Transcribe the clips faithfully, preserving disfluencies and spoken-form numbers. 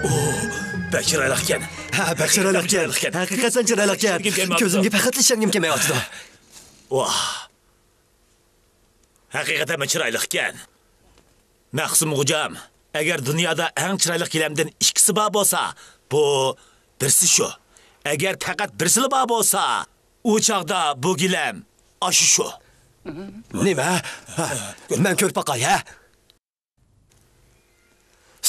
ئوھ، بەك چىرايلىقكەن. ھە، بەك چىرايلىقكەن. ھەقىقەتەن چىرايلىقكەن. كۆزۈمگە پەقەتلا ئىشەنگۈم كەلمەيۋاتىدۇ. ۋاھ. ھەقىقەتەنمۇ چىرايلىقكەن. مەخسۇم غوجام، ئەگەر دۇنيادا ئەڭ چىرايلىق گىلەمدىن ئىككىسى بار بولسا، بۇ بىرسى شۇ. ئەگەر پەقەت بىرسىلا بار بولسا، ئۇ چاغدا بۇ گىلەم ئاشۇ شۇ. نېمە؟ ھە، مەن كۆرۈپ باقاي، ھە؟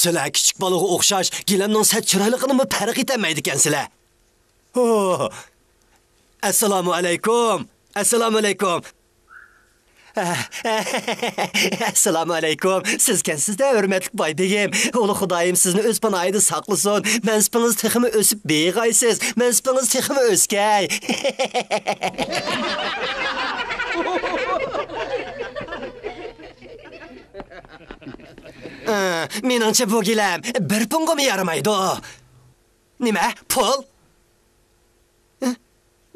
سىلەر كىچىك بالىغا ئوخشاش گىلەمنىڭ سەت چىرايلىقىنىمۇ پەرق ئېتەلمەيدىكەنسىلەر. ھو! ئەسسالامۇ ئەلەيكۇم! ئەسسالامۇ ئەلەيكۇم! ئەسسالامۇ ئەلەيكۇم! سىزكەنسىز-دە، ھۆرمەتلىك باي بېگىم! ئۇلۇغ خۇدايىم سىزنى ئۆز پاناھىدا ساقلىسۇن! مەنسىپىڭىز تېخىمۇ ئۆسۈپ بېيىغايسىز! مەنسىپىڭىز تېخىمۇ ئۆسكەي! ئە، مېنىڭچە بۇ گىلەم بىر پۇڭغىمۇ يارىمايدۇ. نېمە؟ پۇل؟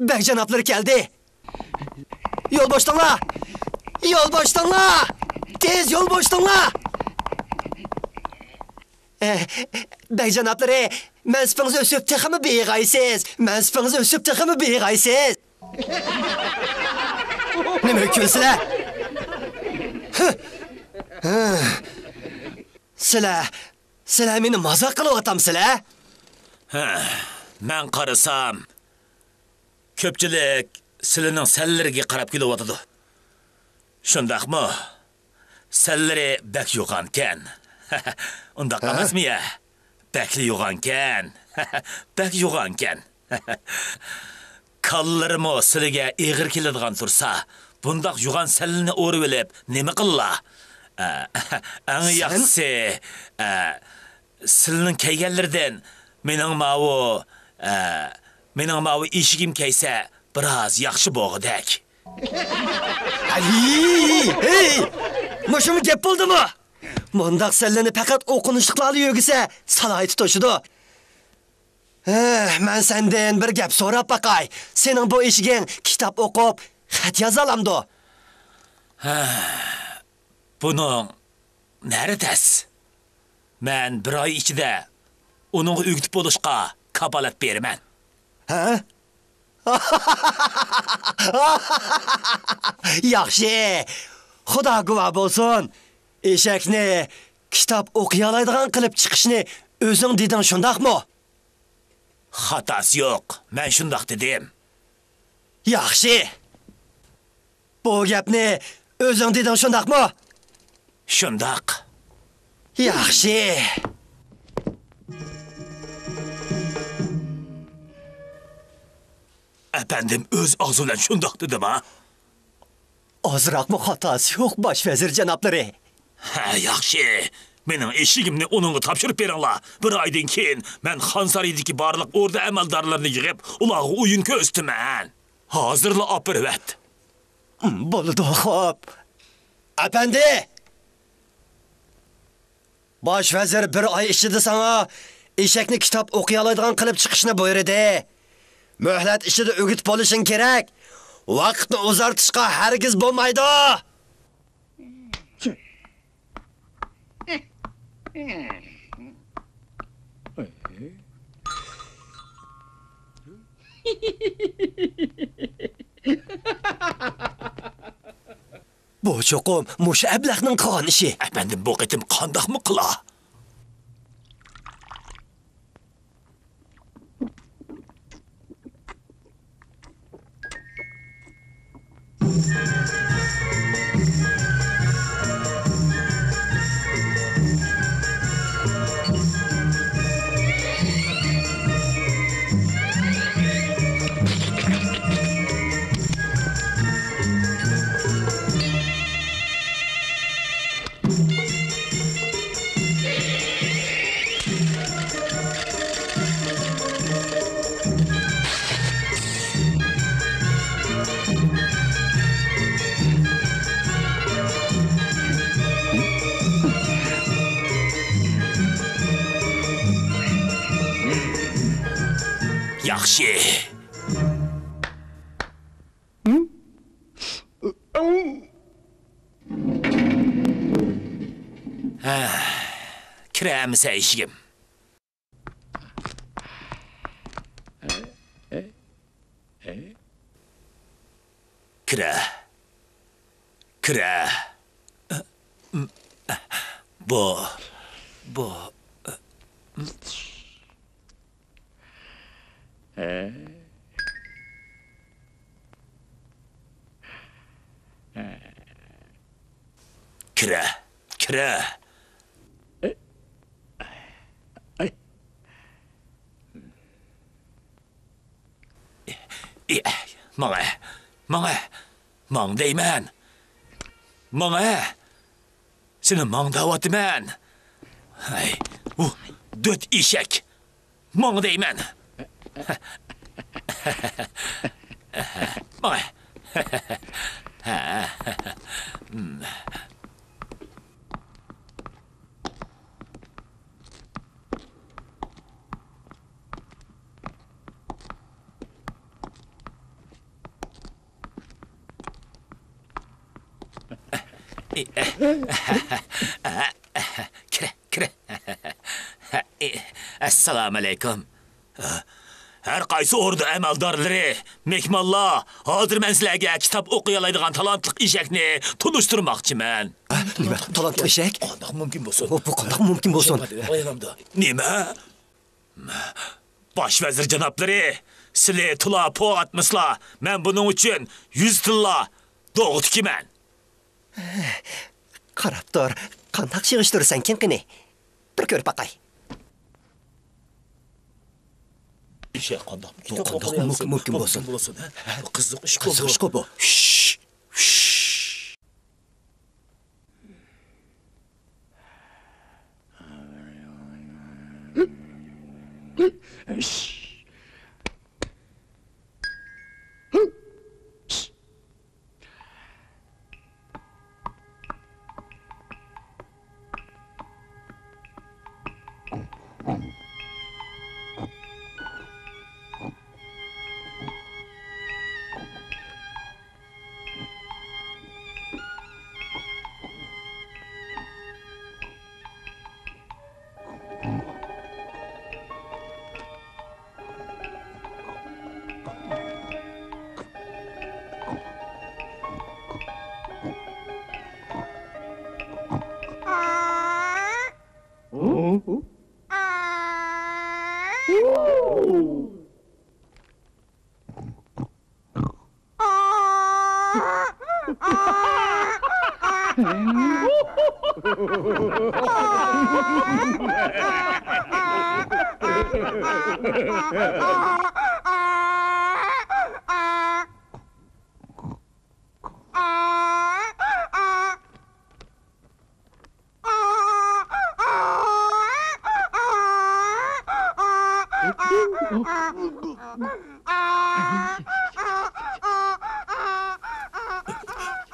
بەگ جانابلىرى كەلدى. يول بوشىتىڭلار! يول بوشىتىڭلار! تېز يول بوشىتىڭلار! ئە، بەگ جانابلىرى، مەنسىپىڭىز ئۆسۈپ تېخىمۇ بېيىغايسىز! مەنسىپىڭىز ئۆسۈپ تېخىمۇ بېيىغايسىز! نېمە كۈلىسىلەر؟ سىلەر، سىلەر مېنى مازاق قىلىۋاتامسىلەر؟ ھە، مەن قارىسام، كۆپچىلىك سىلىنىڭ سەنلىرىگە قاراپ كۈلۈۋاتىدۇ. شۇنداقمۇ؟ سەنلىرى بەك يوغانكەن. ئۇنداق ھە؟ ئەمەسمۇ يە؟ بەكلا يوغانكەن. بەك يوغانكەن. كالىلىرىمۇ سىلىگە ئېغىر كېلىدىغان تۇرسا، بۇنداق يوغان سەنلىنى ئورىۋېلىپ نېمە قىللا؟ ئە، ئەڭ سەن ياخشىسى، ئە، سىلىنىڭ كەيگەنلىرىدىن مېنىڭ ماۋۇ، ئە، مېنىڭ ماۋۇ ئېشىكىم كەيسە بىراز ياخشى بولغۇدەك. ھەي، ھەي، مۇشۇمۇ گەپ بولدىمۇ؟ مۇنداق سەنلىنى پەقەت ئوقۇنۇشلۇقلارلا يۆگىسە، سالاھىيىتى توشىدۇ. ھە، مەن سەندىن بىر گەپ سوراپ باقاي. سېنىڭ بۇ ئېشىكىڭ كىتاب ئوقۇپ، خەت يازالامدۇ؟ ھە، بۇنىڭ نەرى تەس؟ مەن بىر ئاي ئىچىدە ئۇنىڭغا ئۆگىتىپ بولۇشقا كاپالەت بېرىمەن. ھە؟ ياخشى. خۇدا گۇۋاھ بولسۇن. ئېشەكنى كىتاب ئوقۇيالايدىغان قىلىپ چىقىشنى ئۆزۈڭ دېدىڭ، شۇنداقمۇ؟ خاتاسى يوق، مەن شۇنداق دېدىم. ياخشى. بۇ گەپنى ئۆزۈڭ دېدىڭ، شۇنداقمۇ؟ شۇنداق. ياخشى. ئەپەندىم ئۆز ئاغزى بىلەن شۇنداق دېدىما؟ ئازراقمۇ خاتاسى يوق، باش ۋەزىر جانابلىرى. ھە، ياخشى. مېنىڭ ئېشىكىمنى ئۇنىڭغا تاپشۇرۇپ بېرىڭلار. بىر ئايدىن كېيىن مەن خان سارىيىدىكى بارلىق ئوردا ئەمەلدارلىرىنى يىغىپ، ئۇلارغا ئويۇن كۆرسىتىمەن. ھازىرلا ئاپىرىۋەت. بولىدۇ، خوپ. ئەپەندى! باش ۋەزىر بىر ئاي ئىچىدە ساڭا ئېشەكنى كىتاب ئوقۇيالايدىغان قىلىپ چىقىشنى بۇيرۇدى. مۆھلەت ئىچىدە ئۆگىتىپ بولۇشۇڭ كېرەك. ۋاقىتنى ئۇزارتىشقا ھەرگىز بولمايدۇ. بۇ چوقۇم مۇشۇ ئەبلەخنىڭ قىلغان ئىشى. ئەپەندىم، بۇ قېتىم قانداقمۇ قىلا؟ ياخشى. ھە، كىرە ئەمىسە ئىشىكىم. كىرە. كىرە. بۇ، بۇ. كىرە، كىرە. ماڭا، ماڭا، ماڭ دەيمەن. ماڭا. سېنى ماڭ دەۋاتىمەن. ھەي، ئۇ دۆت ئېشەك. ماڭ دەيمەن. ماڭ. كىرە، كىرە. ئەسسالامۇ ئەلەيكۇم. ھەر قايسى ئوردا ئەمەلدارلىرى، مېھمانلار، ھازىر مەن سىلەرگە كىتاب ئوقۇيالايدىغان تالانتلىق ئېشەكنى تونۇشتۇرماقچىمەن. نېمە؟ تالانتلىق ئېشەك؟ قانداق مۇمكىن بولسۇن؟ بۇ، بۇ قانداق مۇمكىن بولسۇن؟ نېمە؟ باش ۋەزىر جانابلىرى، سىلى تولا پو ئاتمىسىلا، مەن بۇنىڭ ئۈچۈن يۈز تىللا دوغا تىكىمەن. قاراپ تۇر، قانداق يىغىشتۇرىسەنكىن قېنى؟ بىر كۆرۈپ باقاي. ئىشى قانداق؟ بۇ قانداق مۇمكىن، مۇمكىن بولسۇن؟ ھە؟ بۇ قىزىق ئىشقۇ بۇ. قىزىق ئىشقۇ بۇ. شش! شش!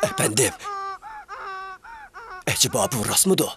ئەپەندىم، ئەجەبا بۇ راستمىدۇ؟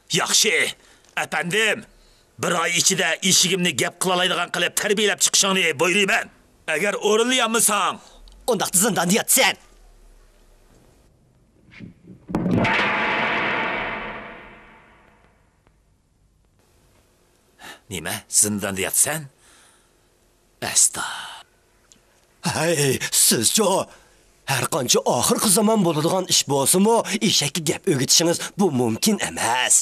ياخشى، ئەپەندىم. بىر ئاي ئىچىدە ئېشىكىمنى گەپ قىلالايدىغان قىلىپ تەربىيەلەپ چىقىشىڭنى بۇيرۇيمەن. ئەگەر ئورۇنلىيالمىساڭ، ئۇنداقتا زىنداندا ياتىسەن. نېمە؟ زىنداندا ياتىسەن؟ ئەستا. ھەي، سىزچۇ؟ ھەرقانچە ئاخىرقى زامان بولىدىغان ئىش بولسىمۇ، ئېشەككە گەپ ئۆگىتىشىڭىز بۇ مۇمكىن ئەمەس.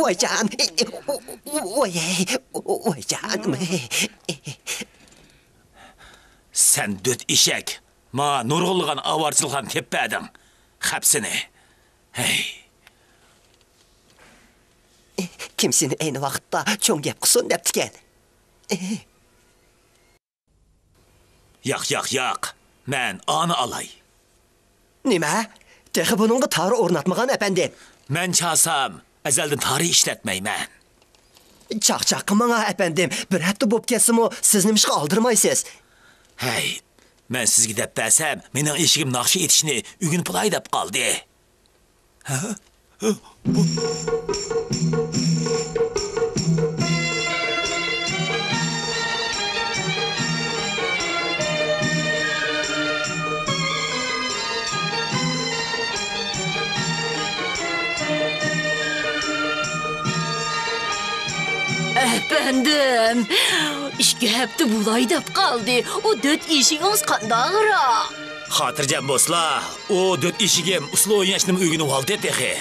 ۋايجان، ۋاي، ۋايجانىم. سەن دۆت ئېشەك، ماڭا نۇرغۇنلىغان ئاۋارىچىلىقلارنى تېپىپ بەردىڭ. خەپ سېنى. ھەي. كىم سېنى ئەينى ۋاقىتتا چوڭ گەپ قىلسۇن دەپتىكەن؟ ياق، ياق، ياق. مەن ئانى ئالاي. نېمە؟ تېخى بۇنىڭغا تارى ئورناتمىغان، ئەپەندىم. مەن چالسام، ئەزەلدىن تارى ئىشلەتمەيمەن. چاقچاق قىلماڭا، ئەپەندىم. بىر ھەپتە بولۇپ كەتسىمۇ، سىز نېمىشقا ئالدىرىمايسىز؟ ھەي، مەن سىزگە دەپ بەرسەم، مېنىڭ ئېشىكىم ناخشا ئېيتىشنى ئۆگىنىپ بولاي دەپ قالدى. ھە؟ ئەپەندىم، ئىككى ھەپتە بولاي دەپ قالدى. ئۇ دۆت ئېشىكىڭىز قانداقراق؟ خاتىرجەم بولسىلا، ئۇ دۆت ئېشىكىم ئۇسسۇل ئويناشنىمۇ ئۆگىنىۋالدى تېخى.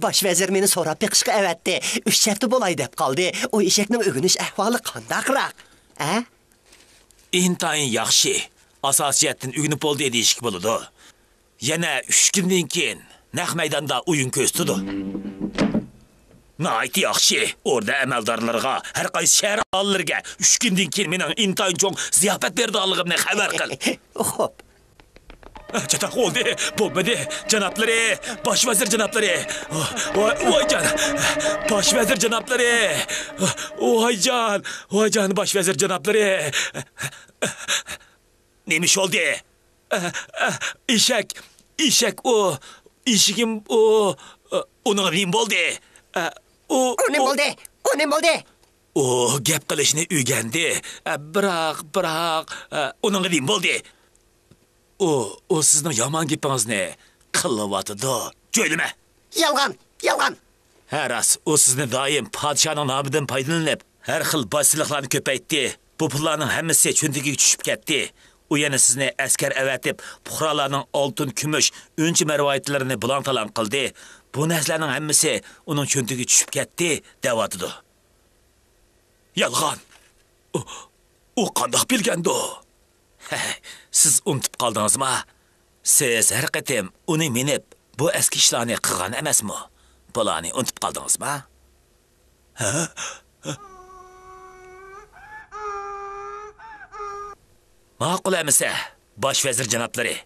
باش ۋەزىر مېنى سوراپ بېقىشقا ئەۋەتتى. ئۈچ ھەپتە بولاي دەپ قالدى. ئۇ ئېشەكنىڭ ئۆگىنىش ئەھۋالى قانداقراق؟ ھە؟ ئىنتايىن ياخشى. ئاساسىي جەھەتتىن ئۆگىنىپ بولدى دېيىشكە بولىدۇ. يەنە ئۈچ كۈندىن كېيىن نەق مەيداندا ئويۇن كۆرسىتىدۇ. ناھايىتى ياخشى. ئوردا ئەمەلدارلىرىغا، ھەر قايسى شەھەر ئاھالىلىرىگە ئۈچ كۈندىن كېيىن مېنىڭ ئىنتايىن چوڭ زىياپەت بېرىدىغانلىقىمنى خەۋەر قىل. خوپ. چاتاق بولدى، بولمىدى. جانابلىرى، باش ۋەزىر جانابلىرى. ۋاي، ۋايجان، باش ۋەزىر جانابلىرى. ۋايجان، ۋايجان، باش ۋەزىر جانابلىرى. نېمە ئىش بولدى؟ ئە، ئە، ئېشەك، ئېشەك ئۇ، ئېشىكىم ئۇ، ئۇنىڭغا نېمە بولدى؟ ئە، ئۇ، ئۇ نېمە ئۇ بولدى؟ ئۇ نېمە بولدى؟ ئۇ گەپ قىلىشنى ئۆگەندى. ئە، بىراق، بىراق، ئە، ئۇنىڭغا نېمە بولدى؟ ئۇ، ئۇ سىزنىڭ يامان گېپىڭىزنى قىلىۋاتىدۇ. جۆيلىمە! يالغان! يالغان! ھە، راست، ئۇ سىزنى دائىم پادىشاھنىڭ نامىدىن پايدىلىنىپ، ھەر خىل باج سېلىقلارنى كۆپەيتتى. بۇ پۇللارنىڭ ھەممىسى چۆنتىكىگە چۈشۈپ كەتتى. ئۇ يەنە سىزنى ئەسكەر ئەۋەتىپ، پۇقرالارنىڭ ئالتۇن، كۈمۈش، ئۈنچە مەرۋايىتلىرىنى بۇلاڭ-تالاڭ قىلدى. بۇ نەرسىلەرنىڭ ھەممىسى ئۇنىڭ چۆنتىكىگە چۈشۈپ كەتتى، دەۋاتىدۇ. يالغان! ئۇ، ئۇ قانداق بىلگەندۇ؟ سىز ئۇنتۇپ قالدىڭىزما؟ سىز ھەر قېتىم ئۇنى مىنىپ، بۇ ئەسكى ئىشلارنى قىلغان ئەمەسمۇ؟ بۇلارنى ئۇنتۇپ قالدىڭىزما؟ ھە؟ ماقۇل ئەمىسە، باش ۋەزىر جانابلىرى،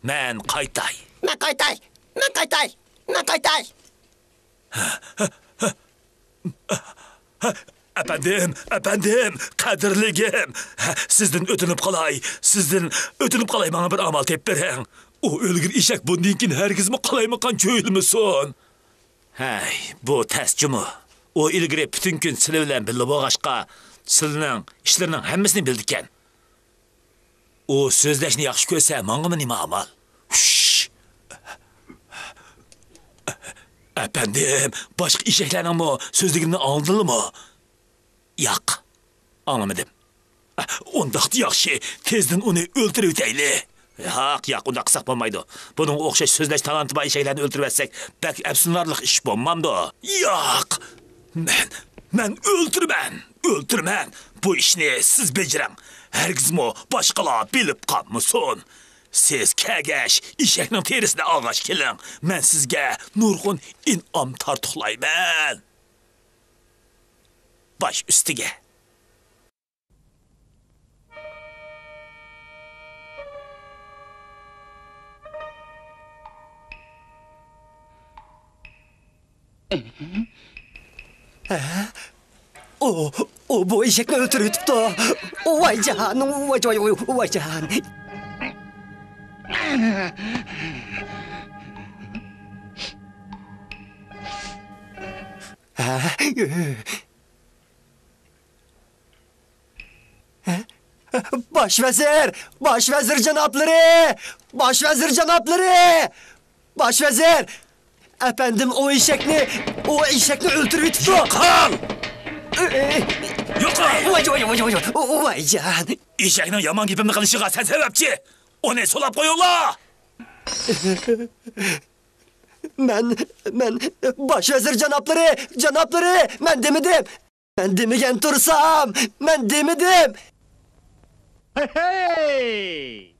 مەن قايتاي. مەن قايتاي! مەن قايتاي! مەن قايتاي! ئەپەندىم، ئەپەندىم، قەدىرلىكىم، سىزدىن ئۆتۈنۈپ قالاي، سىزدىن ئۆتۈنۈپ قالاي، ماڭا بىر ئامال تېپىپ بېرىڭ. ئۇ ئۆلگۈر ئېشەك بۇندىن كېيىن ھەرگىزمۇ قالايمىقان چۆيۈلمىسۇن. ھەي، بۇ تەس جۇمۇ. ئۇ ئىلگىرى پۈتۈن كۈن سىلى بىلەن بىللە بولغاچقا، سىلىنىڭ ئىشلىرىنىڭ ھەممىسىنى بىلىدىكەن. ئۇ سۆزلەشنى ياخشى كۆرسە، ماڭىمۇ نېمە ئامال؟ شش! ئەپەندىم، باشقا ئېشەكلەرنىڭمۇ سۆزلىگىنىنى ئاڭلىدىلىمۇ؟ ياق، ئاڭلىمىدىم. ئۇنداقتا ياخشى، تېزدىن ئۇنى ئۆلتۈرۈۋېتەيلى. ياق، ياق، ئۇنداق قىلساق بولمايدۇ. بۇنىڭغا ئوخشاش سۆزلەش تالانتى بار ئېشەكلەرنى ئۆلتۈرۈۋەتسەك، بەك ئەپسۇسلىنارلىق ئىش بولمامدۇ؟ ياق! مەن، مەن ئۆلتۈرىمەن، ئۆلتۈرىمەن. بۇ ئىشنى سىز بېجىرىڭ. ھەرگىزمۇ باشقىلار بىلىپ قالمىسۇن. سىز كەلگەچ ئېشەكنىڭ تېرىسىنى ئالغاچ كېلىڭ. مەن سىزگە نۇرغۇن ئىنئام تارتۇقلايمەن. باش ئۈستىگە. ئۇ، ئۇ بۇ ئېشەكنى ئۆلتۈرۈۋېتىپتۇ. ۋايجان، ۋاي، ۋاي، ۋاي، ۋايجان. باش ۋەزىر! باش ۋەزىر جانابلىرى! باش ۋەزىر جانابلىرى! باش ۋەزىر! ئەپەندىم، ئۇ ئېشەكنى، ئۇ ئېشەكنى ئۆلتۈرۈۋېتىپتۇ! يوقال! ئۆ، ئۆ، يوقال! ۋاي، ۋاي، ۋاي، ۋاي، ۋايجان! ئېشەكنىڭ يامان گېپىمنى قىلىشىغا سەن سەۋەبچى! ئۇنى سولاپ قويۇڭلار! مەن، مەن، باش ۋەزىر جانابلىرى، جانابلىرى، مەن دېمىدىم! مەن دېمىگەن تۇرسام، مەن دېمىدىم! ھەي، ھەي!